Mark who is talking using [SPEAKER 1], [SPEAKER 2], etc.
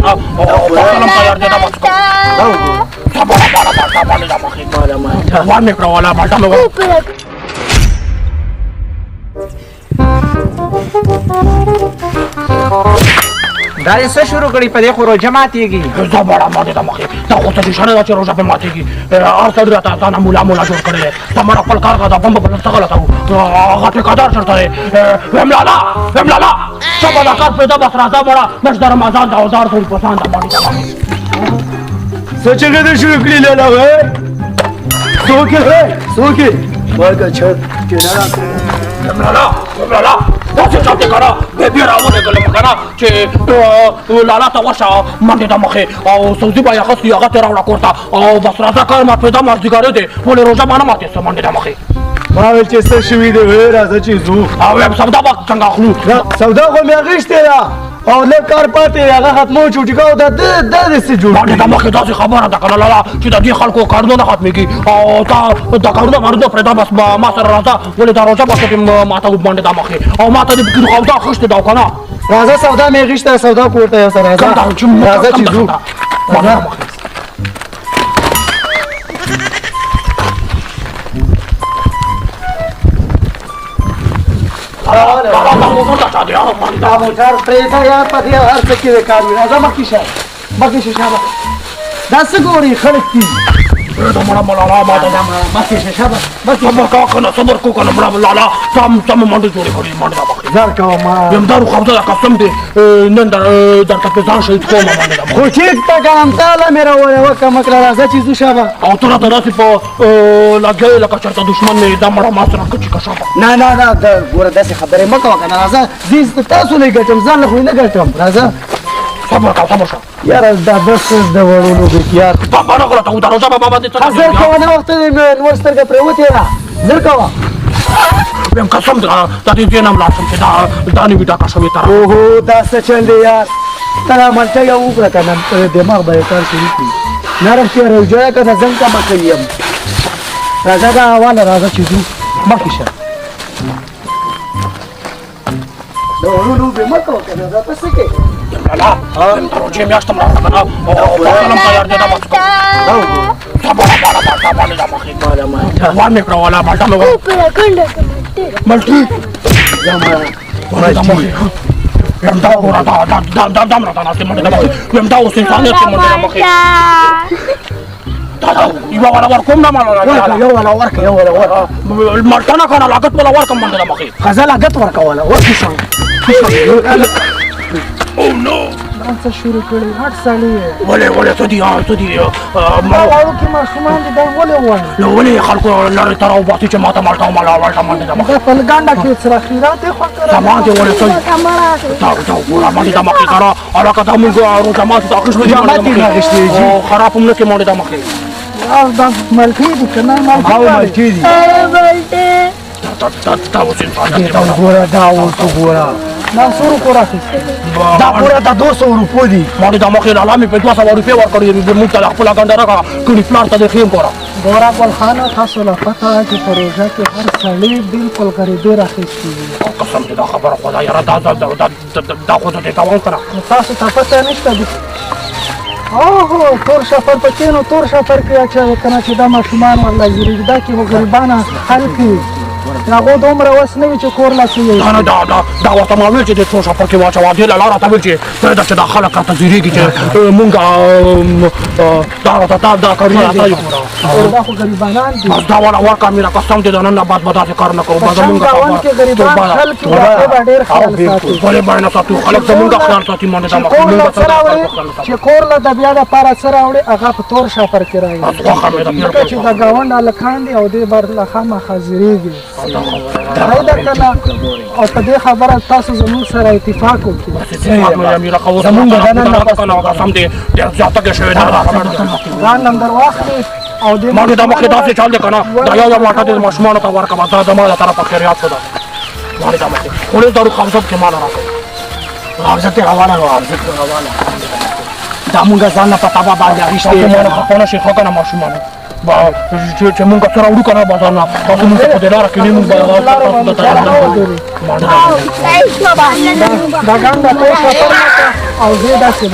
[SPEAKER 1] کنه او فصل هم تیار دی، دا بس کوم. دا وګوره، مالټه باندې دا مخې
[SPEAKER 2] مالټه
[SPEAKER 1] ور مې کړه والا، مالټه مې ور.
[SPEAKER 2] دا یې څه شروع کړي؟ په دې خو روژه ماتېږي.
[SPEAKER 1] زه مړه ماتې ده مخې، دا خو څه نشانه ده چې روژه پرې ماتېږي. هر سړي راته ځان مولا مولا جوړ کړی دی. دا مړه خپل کار کا، دا بمب به څه غلطه وو. هغه ټیکهدار چېرته دی؟ ویم لالا، ویم لالا، څه به دا کار پرېږده، بس راځه مړه، میاشت د رمضان ده او زار سړي په ځان ده مړې ده مخې.
[SPEAKER 3] څه چغې دې شروع کړي لالا؟ وې څوک یې؟ څوک یې؟ ورکه چت ټیله راکړه.
[SPEAKER 1] ویم لالا، ویم لالا، داسې چا دې کنه بې راولېږلم که نه چې لالا ته ورشه منډې د مخې او سوزي به یې اخیستي، هغه ترې راوړه کور ته او بس راځه، کار ما پرېږده، مازدیګری دی، ولې روژه ما نه ماتې څه منډې د مخې.
[SPEAKER 3] ما ویل چې څه شوي دی، وې راځه چې ځو.
[SPEAKER 1] او وایم سودا به څنګه اخلو؟
[SPEAKER 3] سودا خو مې اخیستې ده او لږ کار پاتې دی، هغه ختمو چې ټیکاو دا دا دې څه جوړ
[SPEAKER 1] منډې د مخې. داسې خبره ده که نه لالا چې د دې خلکو کارونه نه ختمېږي او تا دا کارونه مارونه پرېږده، بس ما سره راځه، ولې دا روژه به څه ماته منډې د مخې او ما ته دې پکې سودا اخیستې ده او که نه؟
[SPEAKER 3] راځه، سودا مې اخیسته، سودا کور ته یوسه. راځه راځه چې ځو.
[SPEAKER 1] منډې د مخې.
[SPEAKER 3] دا موټر پرېږده یار، په دې هر څه کې د کار وي. راځه، مخکې شه، مخکې شه، شابه. دا څه ګورې؟ خلک دي.
[SPEAKER 1] دا مړه لالا ما ته
[SPEAKER 3] مخکې شه، شابه، مخکې.
[SPEAKER 1] صبر کا کنه، صبر کو کنه مړه لالا، سم سم منډه جوړې کړې منډه دا مخې.
[SPEAKER 3] ځار کوه ما.
[SPEAKER 1] یم دارو قبضه دا قسم دی، نن درته په ځان شهید کوم منډه دا.
[SPEAKER 3] خو ټیک ته که هم تاله مې راوړې وکه مکړه. راځه چې ځو، شابه.
[SPEAKER 1] او ته راته داسې په لګې لکه چېرته دښمن مې دا مړه ما سره کچې که شابه.
[SPEAKER 3] نه نه نه، ګوره داسې خبرې مه کوه که نه. راځه، زه تاسو نه ګټم، ځان له خو یې نه ګټم. راځه.
[SPEAKER 1] صبر کا، صبر شه
[SPEAKER 3] یاره. دا بس د وړو لوبې یار.
[SPEAKER 1] بابا نه غلطه، دا روژه بابا باندې څه
[SPEAKER 3] زر کوه، نه وخت دی، نور سترګه پرېوتې ده، زر کوه.
[SPEAKER 1] وایم قسم دی دا دې زه نه لاړ شم چې دا دا نه وي ډکه شوې تر.
[SPEAKER 3] اوهو، دا څه چل دی یار؟ ته دا مالټه یو وخوره که نه دماغ به یې کار شروع کړي. نه رښتیا روژه که نه ځم کمه کړي یم. راځه، دا حواله، راځه چې ځو، مخکې شه. د وړو لوبې مه کوه که نه. دا ته څه کوې؟
[SPEAKER 1] لالا، د روژې میاشت هم راغله که نه او فصل هم تیار دی، دا بس کوم.
[SPEAKER 3] دا وګوره
[SPEAKER 1] مالټه باندې دا مخې
[SPEAKER 2] مالټه
[SPEAKER 1] ور مې کړه والا، مالټه مې ور. مالټې مالټې. یم دا ګوره، دا دا دا دا دا راته ناستې منډې دا مخې. یم دا اوس انسانیت کې منډې دا مخې. دا دا یوه والا ورکوم نه مالا.
[SPEAKER 3] ورکه یو والا، ورکه یو والا، ورکه.
[SPEAKER 1] مالټه نه کنه لاګت والا ورکم منډې دا مخې.
[SPEAKER 3] غزه لاګت ورکه والا، ورکه شو.
[SPEAKER 1] او نو
[SPEAKER 4] دا څه شروع کړي غټ سړی یې؟
[SPEAKER 1] ولې ولې، څه دي؟ څه دي؟
[SPEAKER 4] دا وړوکي ماشومان دي، دا ولې وایي؟
[SPEAKER 1] نو ولې خلکو لرې ته راوباسي چې ماته مالټه او مالا مالټه منډې دا مخې؟
[SPEAKER 4] دا په ګنډه کې څه خیرات یې خوښ کړی.
[SPEAKER 1] زما دې ولې څه دا دا ګوره منډې دا مخې کنه هلکه، دا موږ روژه ماتې ته اخیستې دي.
[SPEAKER 3] ماتې یې اخیستې دي.
[SPEAKER 1] او خراب هم نه کړې منډې دا مخې.
[SPEAKER 4] دا مالټې دي که نه؟
[SPEAKER 3] او مالټې دي.
[SPEAKER 1] دا دا دا اوس انسانیت
[SPEAKER 3] دا وګوره، دا اوس وګوره.
[SPEAKER 4] دا څو روپو راخیستې؟
[SPEAKER 3] دا ګوره، دا 200 روپو دي.
[SPEAKER 1] منډې دا مخې لالا مې په 200 روپۍ ورکړې، موږ ته خپله ګنډه راکړه کړي، پلار ته دې ښیم کوره.
[SPEAKER 4] ګوره ګل خانه، تاسو له پته ده چې په روژه کې هر سړي بالکل غریبي راخیستې وي.
[SPEAKER 1] قسم دې دا خبره خو ده یاره، دا دا دا دا دا خو زه دې ته وایم که نه.
[SPEAKER 4] تاسو ته پته نشته دي. اوهو، تور شفر پکې نو تور شفر کې اچوي که نه چې دا ماشومان ورله ځیرېږي. دا کې خو غریبانه خلک وي، هغو دومره وس نه وي چې کور له څه.
[SPEAKER 1] نه دا دا دا ورته ما ویل چې د تور شفر کې واچوه، دې له لاره ته ویل چې پرېږده چې دا خلک راته ځیرېږي چې مونږ دا راته دا دا کارونه راته یو.
[SPEAKER 4] دا خو غریبانان دي.
[SPEAKER 1] بس دا والا ورکړه میره، قسم دې د نن نه بعد به داسې کار نه کوو. بس
[SPEAKER 4] زمونږ ګاونډ کې غریبان خلک وي، هغه به ډېر خیال ساتي.
[SPEAKER 1] ولې به نه ساتو؟ خلک زمونږ خیال ساتي منډه دا.
[SPEAKER 4] چې کور له څه راوړي، چې کور له د بیا دپاره څه راوړي، هغه په تور شفر کې راوړي، ځکه چې د ګاونډ هلکان دي او دې بر له خامخا ځیرېږي. صحیح ده که نه؟ او په دې خبره تاسو زموږ سره اتفاق وکړئ.
[SPEAKER 1] زمونږ د نن نه پس قسم دې ډېر زیاته کې شوی دا.
[SPEAKER 4] ځان نمبر واخلي او دې
[SPEAKER 1] ما دا مخې داسې چل دی که نه، دا یو یو مالټه دې ماشومانو ته ورکړه، دا زما له طرفه خیریات شو. دا مالې دا مخې خولې دارو خمسب کې مال راکړه.
[SPEAKER 3] حافظت روانه، حافظت روانه. دا مونږ ځان له په تبا باندې اخیستې.
[SPEAKER 1] ماشومانو خفه نه شي، ښه که نه ماشومانو چې مونږ څه راوړو که نه بازار نه، تاسو مونږ ته په دې لاره کې نه مونږ به تاسو ته تیار نه.
[SPEAKER 4] دا ګنډه تور شفر او زه داسې